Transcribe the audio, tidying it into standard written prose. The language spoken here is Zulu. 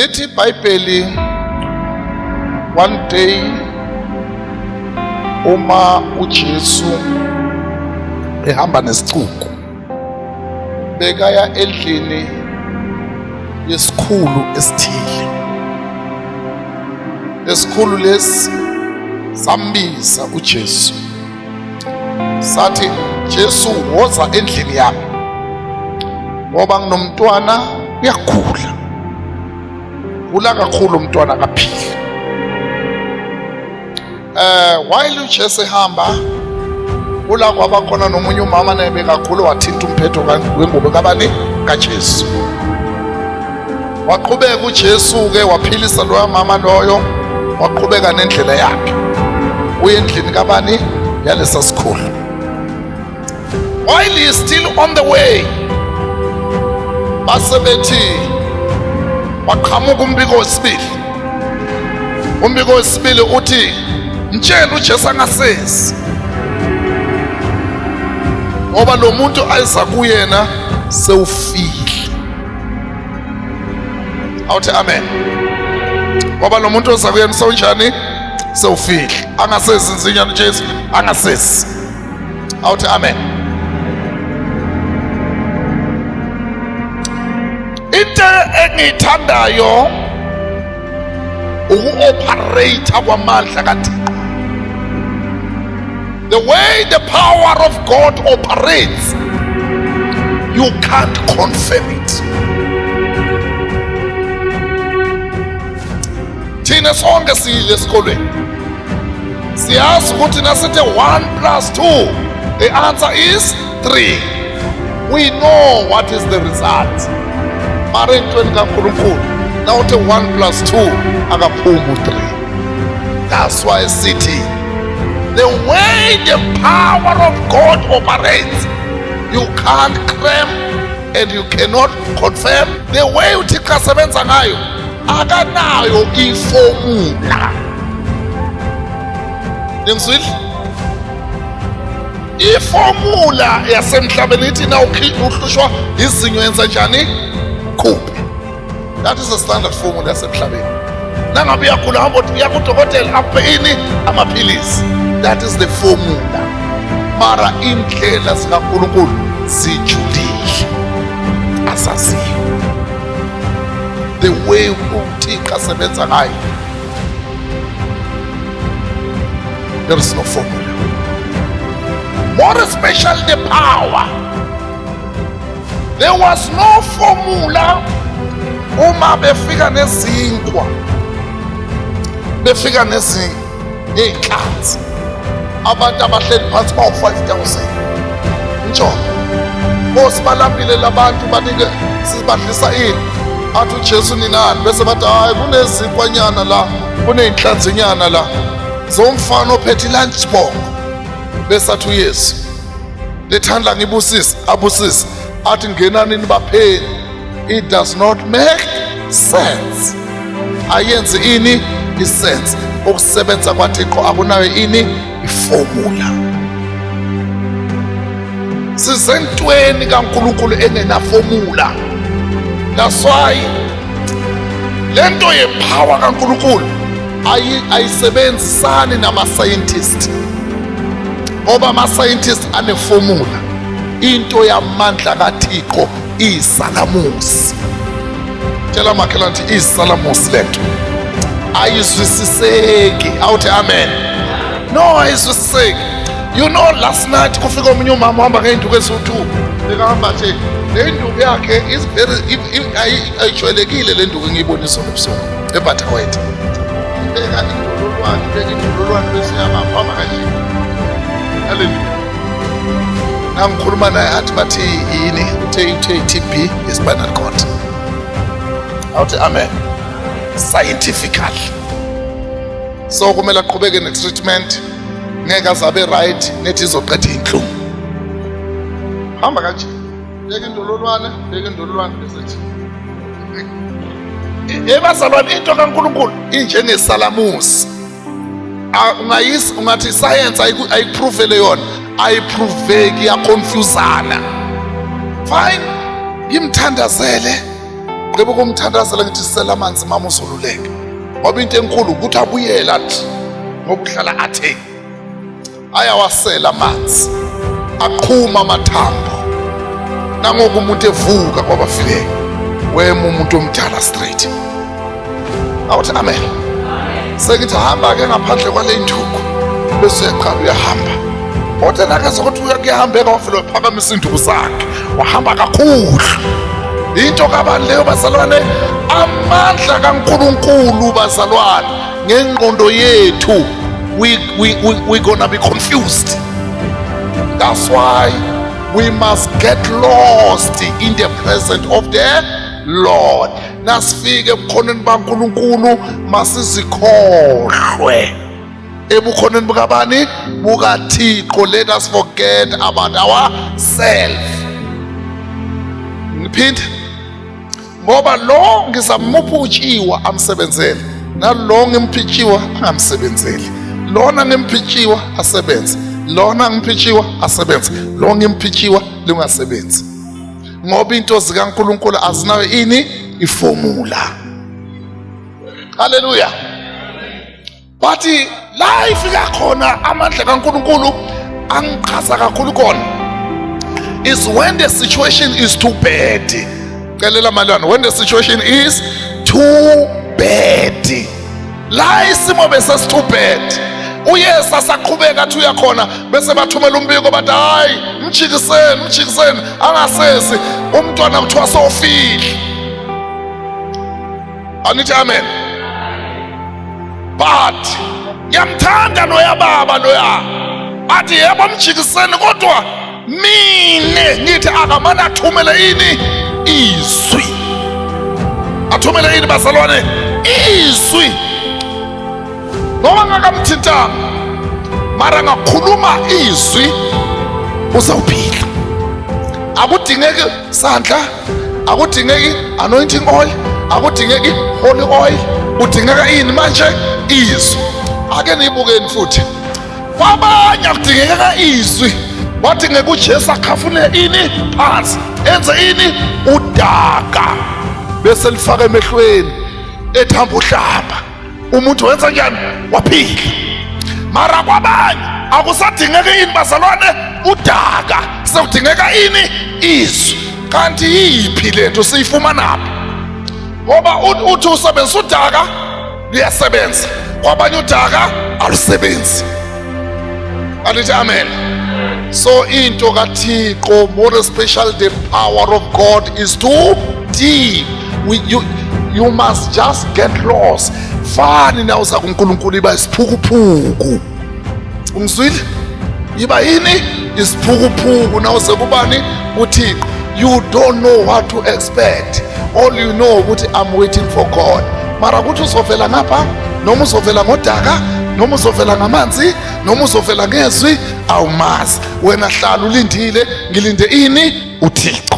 Lithi iBhayibheli one day uma uJesu ehamba nesicuku bekaya endlini yesikhulu esithile. Esikhulu lesi sambiza uJesu sathi, Jesu, woza endlini yami ngoba nginomntwana uyagula, gula kakhulu umntwana akaphili. While uJesu ehamba kula kwaba khona nomunye umama naye bekakhulu, wathinta umphetho wengubo kabani? KaJesu. Waqhubeka uJesu ke waphilisa loya mama loyo, waqhubeka nendlela yakhe uye endlini kabani? Yalesa sikhulu. While he is still on the way, base bethi waqhamuka umbiko wesibili. Umbiko wesibili uthi mtshele uJesu angasezi, ngoba lo muntu ayeza kuyena sewufile. Awuthi amen. Ngoba lo muntu oza kuyena sewunjani? Sewufile. Angasezi inzinyana uJesu, angasezi. Awuthi amen. Into engiyithandayo uku-operate kwamandla kaThixo. The way the power of God operates, you can't confirm it. Thina sonke siyile esikolweni, siyazi ukuthi nasithi 1 plus 2, the answer is 3. We know what is the result. Mara entweni kaNkulunkulu nawuthi 1 plus 2 akaphumi u-3. That's why sithi the way the power of God operates, you can't cram and you cannot confirm. The way uThixo asebenza ngayo akanayo iformula. Ningizwile? Iformula yasemhlabeni ithi na uhlushwa izinyo yenza njani? Khuphe. That is the standard formula yasemhlabeni. Nangabe uyagula hamba uthi uya kudokotela akuphe ini? Amaphilisi. That is the formula. Mara indlela zikaNkulunkulu zijulile, asaziyo. The way uThixo asebenza ngayo, there is no formula. More especially the power. There was no formula uma befika nezinkwa, befika nezinhlanzi, abantu abahleli phansi bawu-5000. Ntsho Nkosi, balambile labantu, banike sibadlisa ini? Athi uJesu, ninani? Bese bathi, hayi, kunezinkwanyana la, kuney'nhlanzinyana la zomfana ophethe i-lunch box. Bese athi uYesu, lethanda ngibusise, abusise, athi ngenani nibapheni. It does not make sense. Ayenzi ini isense. Ukusebenza kwaThixo akunayo ini iformula. Sizentweni kaNkulunkulu engenaformula. That's why lento yepower kaNkulunkulu ayisebenzisani nama-scientist, ngoba ama-scientist aneformula. Into yamandla kaThixo iyisalamusi. Tshela makhelwane ukuthi iyisalamusi lento, ayizwisiseki. Awuthi amen. No, ayizwisiseki. You know, last night kufika omunye umama uhamba ngey'nduku eziwu-2. Bekahamba nje le nduku yakhe is very ayijwayelekile le nduku engiyibonisa ebusuku eButterworth. Ibeka indololwane, ibeka indololwane bese iyabamba kanje. Hallelujah. Nangikhuluma naye athi bathi yini? Uthe TB, spinal cord. Awuthi amen. Scientifically. So kumele aqhubeke ne-treatment, ngeke azabe right, nethi izoqeda inhlungu. Hamba kanje. Beka indololwane, beka indololwane bese. Ebazalwane, into kaNkulunkulu injengesalamusi. Ungayisi ungathi science ayiprove yona, ayipruveki, iyaconfusana. Fine, ngimthandazele. Gqiba ukumthandazela, ngithi sela amanzi mama uzoluleka, ngoba into enkulu ukuthi abuyele athi ngoba uhlala athe ayawasela amanzi, aqhuma amathambo. Nangoku umuntu evuka kwabafileyo, wema umuntu omdala straight. Awuthi amen. Sengithi hamba-ke ngaphandle kwale nduku, bese uyaqala uyahamba. Othe nakeza ukuthi kuyahambeka, wavele waphakamisa induku zakhe, wahamba kakhulu. Into kabani leyo bazalwane? Amandla kaNkulunkulu bazalwane, ngengqondo yethu we gonna be confused. That's why we must get lost in the presence of the Lord. Nasifike ebukhoneni baNkulunkulu, masizikhohlwe ebukhoneni bukabani? BukaThixo. Let us forget about ourselves. Ngiphinde, ngoba lo ngizamupha utshiwa amsebenzele, nalo ngimphitshiwa angamsebenzeli, lona ngimphitshiwa asebenze, lona ngimphitshiwa asebenze, lo ngimphitshiwa lingasebenzi, ngoba into zikaNkulunkulu azinayo ini iformula. Haleluya. But la ifika khona amandla kaNkulunkulu angichaza kakhulu khona is when the situation is too bad. Celela malwana, when the situation is too bad, la isimo bese too bad, uYesu asaqhubeka athi uyakhona, bese bathumela umbiko bathi hayi, mjikiseni, mjikiseni, angasezi umntwana, kuthiwa sofile. Anithi amen? But ngiyamthanda loya baba loya, athi yebo, mjikiseni, kodwa mine ngithi akamane athumele ini? Izwi. Athumele ini bazalwane? Izwi. Noma ngakamthintanga, mara ngakhuluma izwi, uzawuphila. Akudingeki sandla, akudingeki anointing oil, akudingeki holy oil, kudingeka ini manje? Izwi. Ake niyibukeni futhi, kwabanye akudingekeka izwi, wadingeka uJesu akhafune ini phansi, enze ini? Udaka, bese lifaka emehlweni, ethamba uhlamba, umuntu wenza njani? Waphila. Mara kwabanye akusadingeki ini bazalwane? Udaka. Sekudingeka ini? Izwi. Kanti yiphi lento siyifumanaphi? Ngoba uthi usebenzisa udaka, luyasebenza, kwabanye udaka alusebenzi. Andithi amen? So into kaThixo, more special the power of God, is too deep. We, you, you must just get lost. Fani nawuza kuNkulunkulu, iba isiphukuphuku. Ungizwile? Iba yini? Isiphukuphuku nawuze kubani? KuThixo. You don't know what to expect. All you know ukuthi I'm waiting for God. Mara ukuthi uzovela ngapha, noma uzovela ngodaka, noma uzovela ngamanzi, noma uzovela ngezwi, awumazi wena. Hlala ulindile. Ngilinde ini? UThixo.